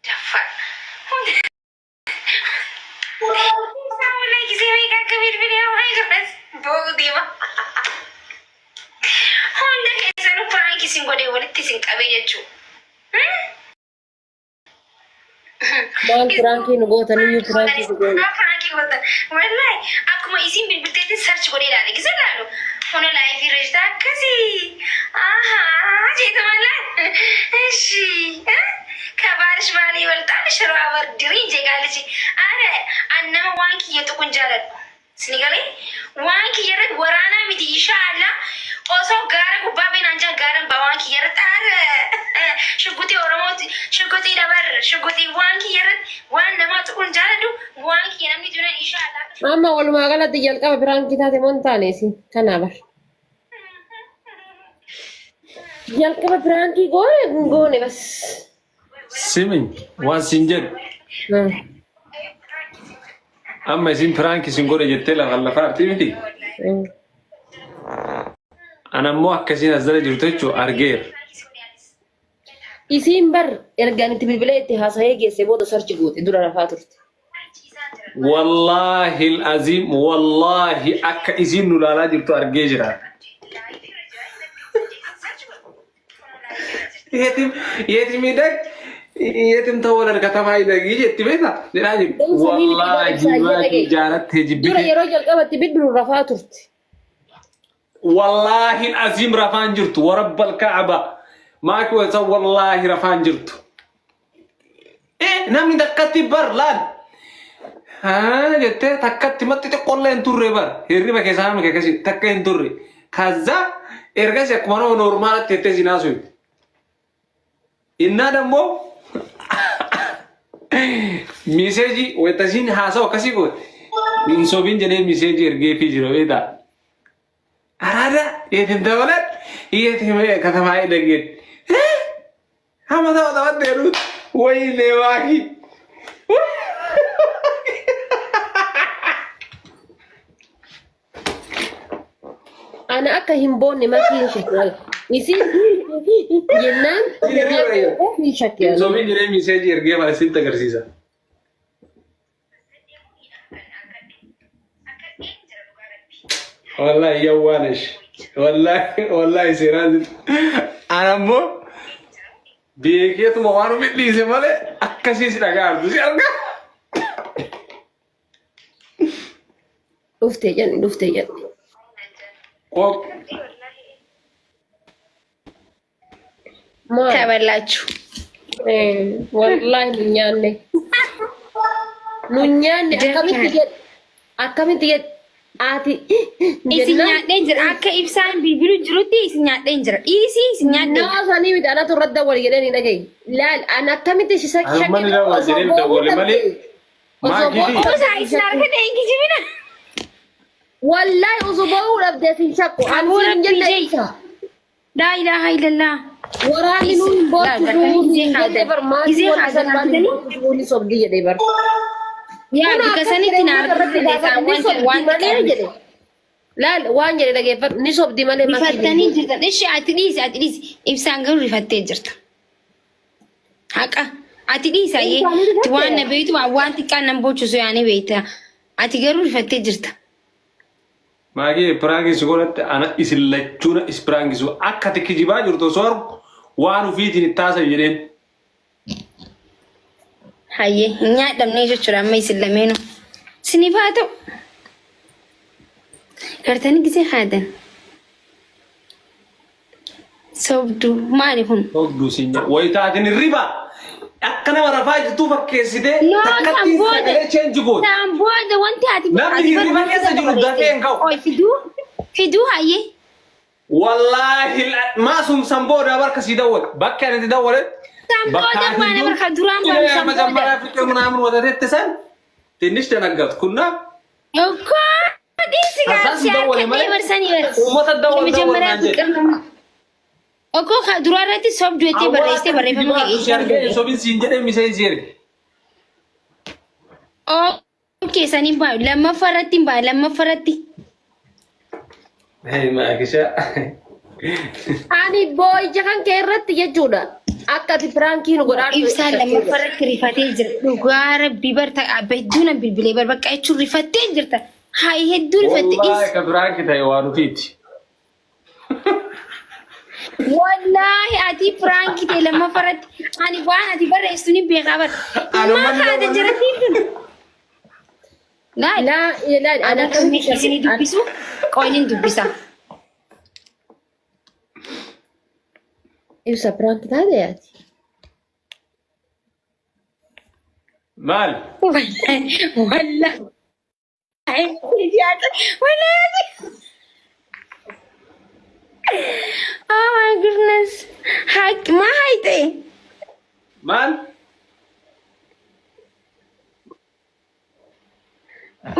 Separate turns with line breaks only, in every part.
Daffaa. Ibsaa wallahi gisee meeqa akka bilbilee hamaa jiras boo'u deema. Hunda keessanuu piraanki isin godhee walitti isin qabee jechuu.
Maal piraankii nu gootan iyyuu piraankii nu gootan.
Piraankii gootan. Wallahi akkuma isin bilbilteetti search godhee ilaale gisa ilaalu. Huna laayifii irra jirta akkasii. Ahaa jeeta wallahi. Ishi. Kabaalish maalii walxaan shiroo abardiriin jegaalichi. Ara an nama waan kiyya tuqun jaaladhu. Sini galee waan kiyya irratti waraanaa miti inshaa Allah osoo gaara gubbaa beenaan jaa gaaran baa waan kiyya irratti ara shugguxii Oromooti shugguxii dabar shugguxii waan kiyya irratti waan namaa tuqun jaaladhu waan kiyya namni tunan inshaa Allah.
Amma walumaa galatti jalqaba piraankii taate moo hin taane isin kanaa bar. Jalqaba piraankii goone hin goone bas.
Simi waan siin jedhu amma isin piraank isin godhe jettee lafa lafa artii miti. Ana immoo akkasiin as jala jirtu jechuun argeera.
Isiin bar ergaan itti bilbilee itti haasa'ee geesse booda sarchi goote dura rafaa turte.
Wallaahi aziim wallaahi akka isiin nu laalaa jirtu argee jira. Yetim yetim idag yetim tawalad katamaa idagii jetti beektaa jedhaa jiru. Wallaahi maakii jaalattee
Dura
jibbite.
yeroo jalqabatti bilbilu rafaa turte.
Wallaahi aziim rafaan jirtu warabbal kaaba maakii wasa wallaahi rafaan jirtu. Eh namni takkatti bar laal. Haa jettee takkatti matti xiqqoollee hin turre bar hirriba keessaa namni akkasii takka hin turre. Kaza ergasii akkuma nama noormaalatti jettee si naasuu. Innaa dammoo miseejii wayitasiin haasawu akkasii goote. Hin sobiin jedhee miseejii ergeefii jira beektaa. Araada yeetim dabalat yeetim katamaa dhageen. Hama ta'u taphatteeru wayiilee waakii.
Ana akka hin boonne makii hin shakke. Isiin jennaan hin shakke.
Hin sobiin jedhee miseejii ergee maal sitti agarsiisa. Wallahi yawwaanesh. Wallahi wallahi seeraan ana immoo beekeetuma waan ofi dhiise malee akkasii si dhagaa argu si argaa.
Dhuftee jedhi dhuftee jedhi.
Qooq
Maal?
ተበላችሁ።
Wallaahi nu nyaanne. Nu nyaanne akkamitti jedhe akkamitti jedhe ati
Isin
jennaan
nyaadheen jira. Akka ibsaan bilbilu jirutti isin nyaadheen jira. Dhiisii isin nyaadheen.
nama sanii miti anatu irratti dawwale jedhee ni dhagaye. Laal an akkamitti si shakke
Anuma ni dawwale
osoo
jedhee
boo'uu
dawwale malee
dhabde osoo
maakii
boo'uu
Osaa isin harka dheen kijibina.
Wallaahi osoo boo'uu dhabde sin shakku an
Aboo
sin hin
Rabbii
jenne
jee.
ibsa.
Laa ilaaha illallah.
Waraanni nuun hin boochisuu hin jenne bar maatii
Gizee
wanti
haadan
salphaan hin
argitanii
boochisuu ni sobdi jedhee bar.
yaa
Kun
bika
akkas
sanitti
jedhee
na
uummata
argite
irratti gaafate ni
waan
sobdi
waan
malee jedhe. Laal waan jedhe dhageeffadhu ni sobdi malee makii hin
rifattanii
boochisuu.
jirtan. Ishi ati dhiisi ati dhiisi ibsaan garuu rifattee jirta. Haqa ati dhiisi ayyee
Ibsaan ni
ati waan na
rifatte.
beektu waan xiqqaan nan boochisu yaani beekta. Ati garuu rifattee jirta.
Maagee piraanki si godhatte ana isin lachuuna is piraanki si akka ati kijibaa jirtu osoo argu waan ofiitiin itti haasa'i jedheen.
Hayyee hin nyaadhamnee jechuudha amma isin lameenuu. Siniif haa ta'u. Gartanii gisee haadan. Sobduu maali kun?
Sobduu siin jedha. Wayita ati ni riba. Akka nama rafaa jirtuu fakkeessitee
No, san
takkattiin
booda.
sagalee change goote.
San booda wanti ati
Namni
ati
hirriba keessa jiru dafee hin ka'u.
Oi fiduu fiduu hayyee.
Wallaahi maasum san booda barka sii dawwale. Bakka ani itti dawwale.
San booda baana barka duraan baanu san booda.
መጀመሪያ ፍቅር ምናምን ወተት ሰን ትንሽ ደነገጥኩና
Okkoo dhiisi
Kazaas
gaafsi
dawwale
harka
malee
dabarsanii bar.
uummata dawwal dawwal
መጀመሪያ
naan jedhe.
ፍቅር ነው Okkoo ka duraa irratti sobdu jettee barreessitee barreeffama kee
Si argee sobin siin jedhee miseensi erge.
Okay saniin baayu lammaffaa irratti hin baayu lammaffaa irratti.
Hey maakisha.
Ani boo'icha kan kee irratti jechuudha. Akka ati piraankii nu godhaa jirtu
Ibsaan
shakkee
lammaffaa
jira.
irratti rifatee jira. Dhugaa rabbii bar hedduu na bilbilee bar bakka jechuun rifattee jirta. Hayi hedduu rifatte
Wallaahi
is.
ka piraanki ta'e waan ofiiti.
Wallaahi ati piraankii ta'e lammaffaa irratti ani waan ati barreessitu ni beekaa bar. Maa
Anumman
kaate jiratiin tun. Laal.
Laa ilaali ani
Ani
akkamitti
inni isinii dubbisu qoyniin dubbisa.
Ibsa piraank taate yaati.
Maal?
Wallaahi wallaahi wallaahi. Oh my goodness. Haq maa hayte?
Maal?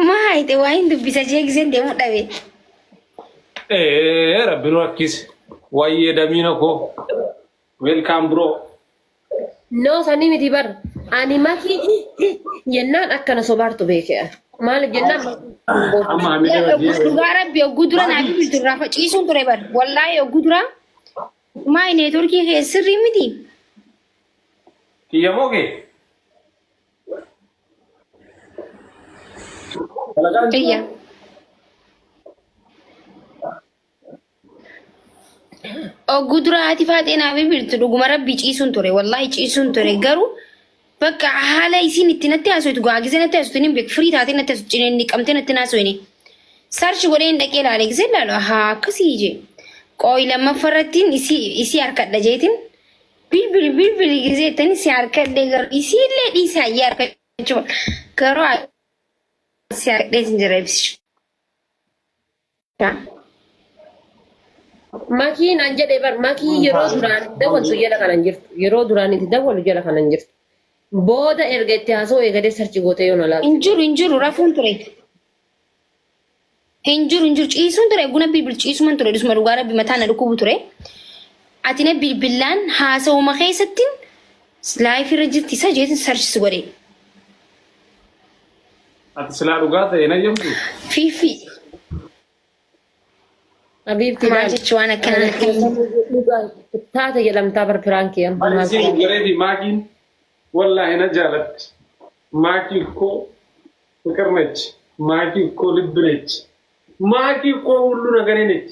Maa hayte waa hin dubbisa jee giseen deemu dhabe.
Ee rabbi nu rakkise. Wayyee damiina koo. Welcome bro.
No sanii miti bar. Ani makii jennaan akkana sobaartu beeke. Maaliif jennaan makii
Amma hamilee badii.
Dhugaa rabbi ogguu dura naa bilbiltu irraa faciisuun ture bar. Wallaahi ogguu dura maa neetworkii kee sirrii miti.
Kiyya moo kee? Dalagaan
Kiyya. Ogguu dura haati faaxee naa bilbiltu dhuguma rabbi ciisuun ture. Wallaahi ciisuun ture garuu bakka haala isiin itti natti haasoftu gaagise natti haasoftu hin beeku firii taatee natti haasoftu cineen niqamtee natti haasofne. Sarchi godhee hin dhaqee ilaale gisee ilaalu haa akkasii jee. Qooyi lammaffaa irrattiin isii harkadha jeetiin bilbili bilbili gisee jettanii si harkadhee garuu isiillee dhiisee hayyee harkachuu garuu si harkadhee sin jira ibsicha.
Makii naan jedhe bar makii yeroo duraan itti dawwaltu jala kanan jirtu. Yeroo duraan itti dawwalu jala kanan jirtu. Booda erga itti haasa'u eegalee sarchi gootee yoo na laaltu.
Hin jiru hin jiru rafuun ture. Hin jiru hin jiru ciisuun ture guna bilbil ciisuman ture dhusuma dhugaa rabbi mataa na dhukkubu ture. Ati na bilbilaan haasawuma keessattiin laayif irra jirti isa jeetin sarchi si godhe.
Ati silaa dhugaa ta'e na jedhamtu.
Fiifi
Habiibti
maal
laal.
jechuun waan akkanaa
Dhugaa taate jedhamtaa bar piraankii amma
Ani
maal
isiin garee fi maakiin wallaahi na jaalatti. Maakii koo ፍቅር ነች። ማኪ እኮ ልብ ነች። ማኪ እኮ ሁሉ ነገሬ ነች።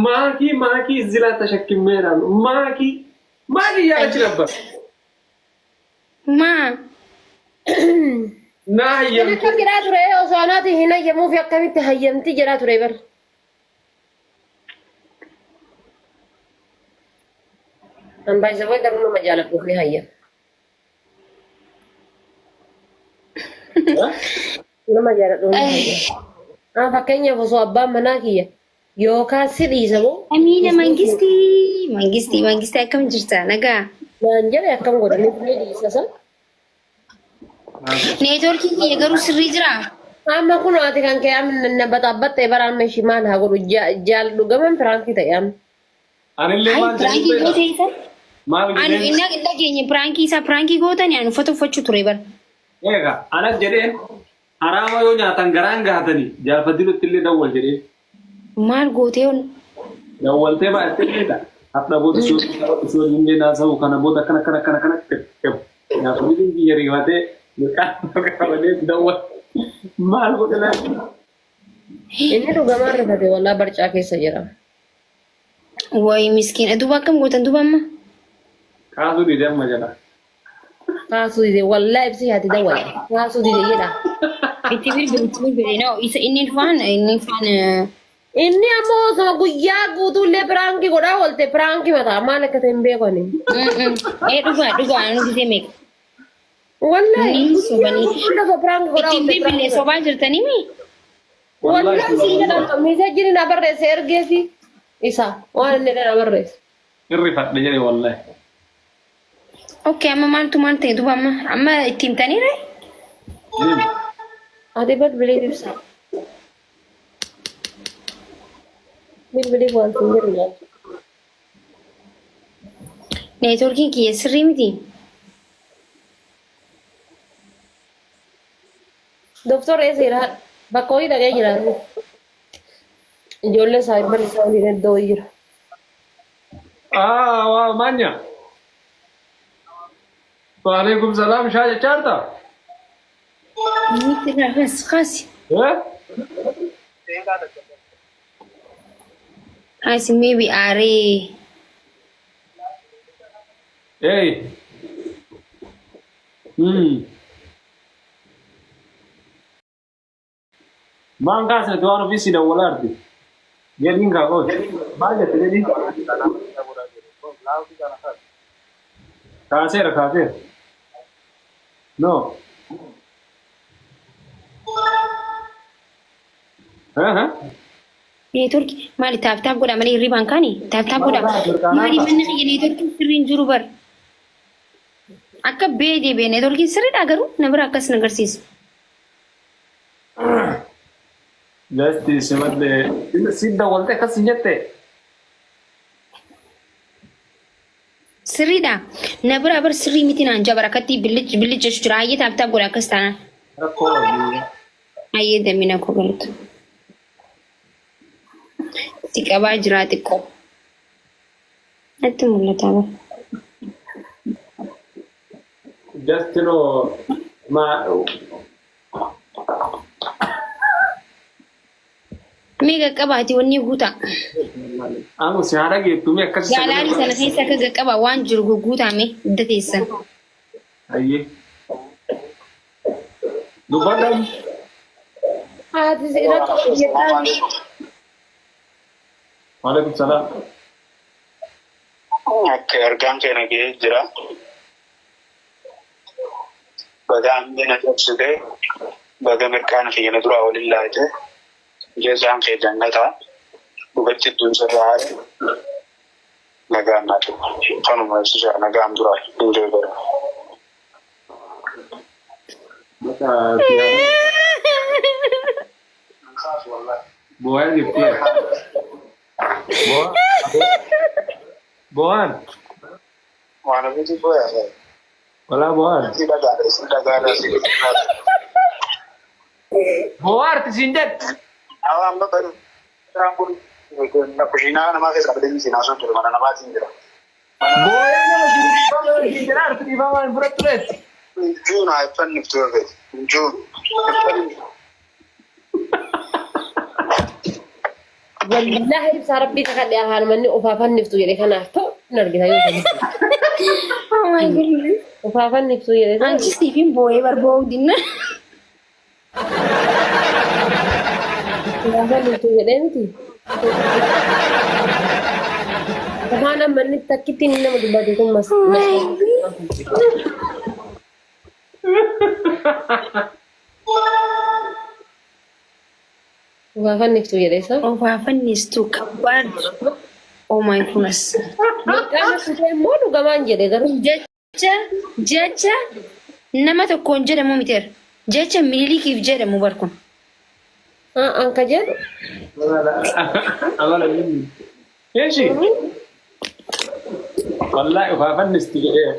ማኪ ማኪ እዚህ ላይ ተሸክሜ እሄዳለሁ። ማኪ ማኪ እያለች ነበር።
maa
ና
Inni akkam jedhaa ture osoo anaati hin hayyamuufi akkamitti hayyamti jedhaa ture bar. An baay'isawwan garuu nama jaaladhuuf ni hayyama. Nama jaaladhuuf ni hayyama. An fakkeenyaaf osoo abbaan manaa kiyya yookaan si dhiisa moo
Amiina Mangistii Mangistii Mangistii akkam jirta nagaa.
naan jedhe akkam godha ni dhiisa san.
Neetwoorkiin kiyya garuu sirrii jiraa?
Amma kun ati kan kee amma na baxaabbattee bara amma ishii maal haa godhu jaal dhugaman piraankii ta'e amma.
Anillee
Hayi
maal
piraankii
jedhee
gootee isa?
maal
Anu
jedheen
inni hin dhageenye piraankii isaa piraankii gootani ani uffata uffachuu ture bara.
eega anas jedheen haraama yoo nyaatan garaan gahatanii jaarfadilutti illee dawwal jedheen
Maal gootee on?
dawwaltee baay'attee illee hadha booda isoo illee naasa'u kana booda akkana akkana akkana akkana qabu jaarfadiluun biyya rifatee mirqaan qabatee dawwal maal godhe laata?
Inni dhugamaan rifate wallaa barcaa keessa jira.
Wayi miskiina duuba akkam gootan duuba amma?
Kaasuu dide amma jala.
Kaasuu dide wallaa ibsi haati dawwala. Kaasuu dide jedha.
Itti bilbili itti bilbili no isa inni faan inni faan
Inni ammoo osoo guyyaa guutuullee piraankii godhaa oolte piraankii mataa maal akka ta'e hin beeku ani.
ee dhugaa dhugaa anu gisee meeqa
Wallaahi
Ni
guyyaa
sobanii.
guutuu osoo piraankii godhaa
Ittiin
oolte
bilbilee
piraankii
sobaa jirtanii mi?
Wallaahi siin jedhama meeseejiin na barreesse ergeefi isa waan inni na barreesse.
Irrifadhe jedhe wallaahi.
Okay amma maaltu maal ta'e duuba amma amma itti himtanii ree?
Ati bilbilii ibsa. Bilbilii waan siin jedhu laata.
Neetwoorkiin kiyya sirrii miti.
Doktor eessa jira? Bakka hojii dhaqee jira. Ijoollee saayibban isaa waliin iddoo hojii jira.
Ah, waa maanya. Waalaikum salaam shaa jechaa jirta?
Miti irraa kaasi kaasi.
Eh?
Kaasi maybe aaree.
Hey. Hmm. Maan kaasne waan ofii si dawwalaa jirti. Jedhiin kaa qooti. Maal jette jedhiin? Kaaseera kaaseera. No. Eh?
Network maali tap tap godha malee hirribaan kaani tap tap godha. Maali manni kiyya networkiin sirriin jiru bar. Akka bee deebi'e networkiin sirriidha garuu na bira akkas na agarsiisa.
Gasti simadde si dawwalte akkas hin jette.
Sirriidha. Na bira bar sirrii miti naan jabara akkatti billich billich jechuu jira. Hayyee tap tap godha akkas taanaan.
Rakkoo wajjin.
Hayyee damina koo galatu. Si qabaa jiraa xiqqoo. Natti mul'ata bar.
Just no ma
Mee qaqqabaati wanni guutaa.
Amu si haadha geettu mee akkas
Gaalaarii sana keessa akka qaqqabaa waan jiru guguutaa mee idda teessan.
Ayyee. Dubbadhaan.
Haati si irratti hojjetaa.
Waalaikum salaam.
Akka ergaan kee nagahee jira. Baga hambee na cabsite, baga mirqaan kiyya na duraa waliin laayite, jazaan kee jannata, dhugatti iddoon sirraa haadhe, nagaan naa turu. Kanuma ibsisha nagaan duraa enjoy godha.
Bakka boo'aa jirti. Boo'aa. Boo'aan.
Waan ofiitii boo'aa.
Walaa boo'aan.
Si dhagaadha, si dhagaadha, si dhagaadha.
Boo'aa arti siin jedhe.
Awa amma bari kun kushiinaa namaa keessa qabatee siin haasoo jiru mana namaatiin jira.
Boo'ee nama jiru dhiifama siin jedha arti dhiifama hin fudhattu reetti.
Juun haa iffanniftu yoo feete. Juun.
Wallaahi ibsaa rabbii kakadhe afaan manni ofaafanniftu jedhe kanaaf ta'u hin argita yoo ta'u.
Oh my goodness.
Ofaafanniftu jedhe sana.
Anchi siifin boo'ee bar boo'uu dinna.
Ofaafanniftu jedhee miti. Afaan amma inni takkitti inni nama dubbate kun mas. Ofaafanniftu jedhe isa.
Ofaafannistu kabbaad. Oh my goodness.
Maqaan kutee immoo dhugamaan jedhe garuu.
Jecha jecha nama tokkoon jedhamu miteera. Jecha Minilikiif jedhamu bar kun.
An ka jedhu.
Amala inni. Eeshi. Wallaahi ofaafannisti jedhee.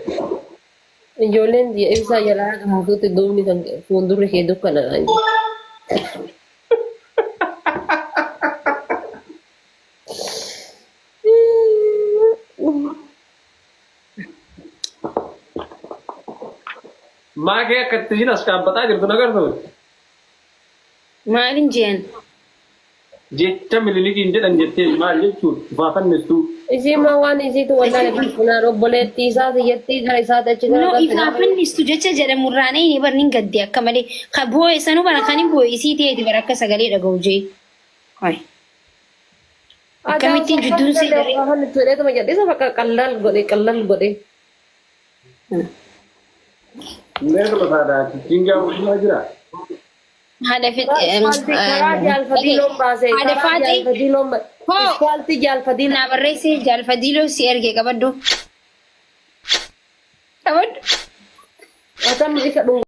Ijoolleen ibsaa jalaa hafuutti duubni kan fuuldurri kee dukkana naan jedhe.
Maakee akka itti ishiin as dhaabbataa jirtu nagartu.
Maalin jeen?
Jecha Minilikiin jedhan jettee maal jechuun ofaafannistuu.
Isii maa waan isiitu wallaale funaan obboleettii isaati jettii gara isaati achi
No,
gara
ifaafannistu jecha jedhamu irraa ni bar nin gadde akka malee. Ka boo'e sanuu bara kan hin boo'e isii ta'eeti bara akka sagalee dhaga'u jee. Hoy. Akkamittiin jidduun si garee.
Ofaafannistu jedheetuma jedhisa bakka qallal godhe qallal godhe.
Meeqa saadhaa jingaa mootummaa jira.
Haadha
Ispaaltii karaa jaalfadii loon baase.
Haadha
Karaa
Faaxee.
jaalfadii loon baase.
Hoo.
Ispaaltii jaalfadii
Naa barreessee jaalfadiiloo si erge qabaddu. Qabaddu.
Atam isa dhunga.